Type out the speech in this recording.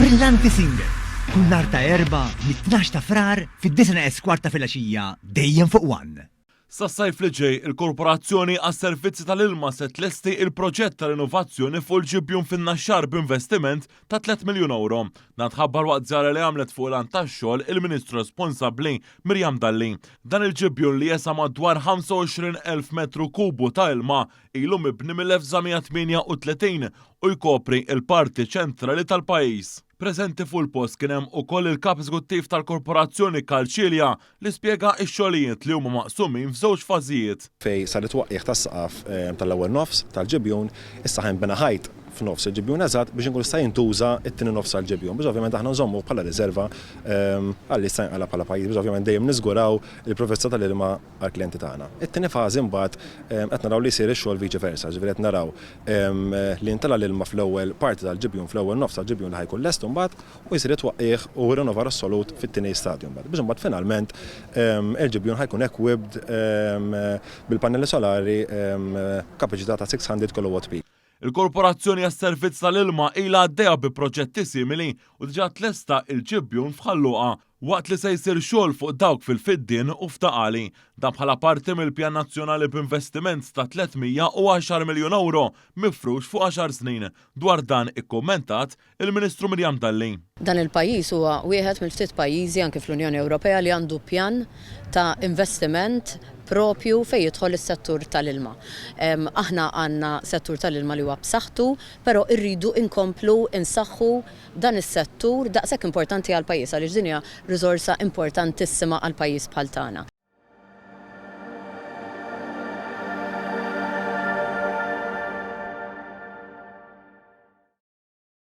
Brillanti Single, kull nhar ta' Erbgħa mit-tnax ta' Frar fid-disgħa neqes kwart ta' filgħaxija dejjem fuq One. Sas-sajf li ġej, il-Korporazzjoni għas-Servizzi tal-Ilma se tlesti il-proġett ta' rinovazzjoni fuq il-ġibjun fin-Naxxar b'investiment ta' 3 miljun ewro. Dan tħabbar waqt żjara li għamlet fuq il-għan tax-xogħol il-Ministru responsabbli Miriam Dalli. Dan il-ġibjun li jesa' madwar 25,000 metru kubu ta' ilma ilu mibni mill-1938 u jkopri l-parti ċentrali tal-pajjiż. Preżenti fuq il-post kien hemm ukoll il-Kap Eżekuttiv tal-Korporazzjoni Karl Cilia li spjega x-xogħlijiet li huma maqsumin f'żewġ fażijiet. Fejn sar it-twaqqigħ tas-saqaf tal-ewwel nofs tal-ġibjun, issa ħa jinbena ħajt f'nofs il-ġibjun eżatt biex inkun jista' jintuża t-tieni nofs tal-ġibjun biex ovvjament aħna nżommuh bħala riserva għal li jista' jinqala' bħala pajjiż biex ovvjament dejjem niżguraw il-provvista tal-ilma għall-klijenti tagħna. It-tieni fażi mbagħad qed naraw li jsir ix-xogħol viċi versa, ġifieri qed naraw li jintela' l-ilma fl-ewwel parti tal-ġibjun, fl-ewwel nofs tal-ġibjun li ħa jkun lest imbagħad u jsir it-twaqqigħ u r-rinnovar assolut fit-tieni stadju mbagħad. Biex imbagħad finalment il-ġibjun ħa jkun equipped bil-pannelli solari b'kapaċità ta' 600 kilowatt peak. Il-Korporazzjoni għas-Servizz tal-Ilma ilha għaddejja bi proġetti simili u diġà tlesta il-ġibjun f'Ħal Luqa, waqt li se jsir xogħol fuq dawk fil-Fiddien u f'Ta' Qali. Dan bħala parti mill-pjan nazzjonali b'investiment ta' 310 miljun ewro mifrux fuq għaxar snin. Dwar dan ikkummentat il-Ministru Miriam Dalli. Dan il-pajjiż huwa wieħed mill-ftit pajjiżi anki fl-Unjoni Ewropea li għandu pjan ta' investiment proprju fejn jidħol is-settur tal-ilma. Aħna għandna settur tal-ilma li huwa b'saħħtu, però rridu nkomplu nsaħħu dan is-settur daqshekk importanti għall-pajjiż għaliex din hija riżorsa importantissima għal pajjiż bħal tagħna.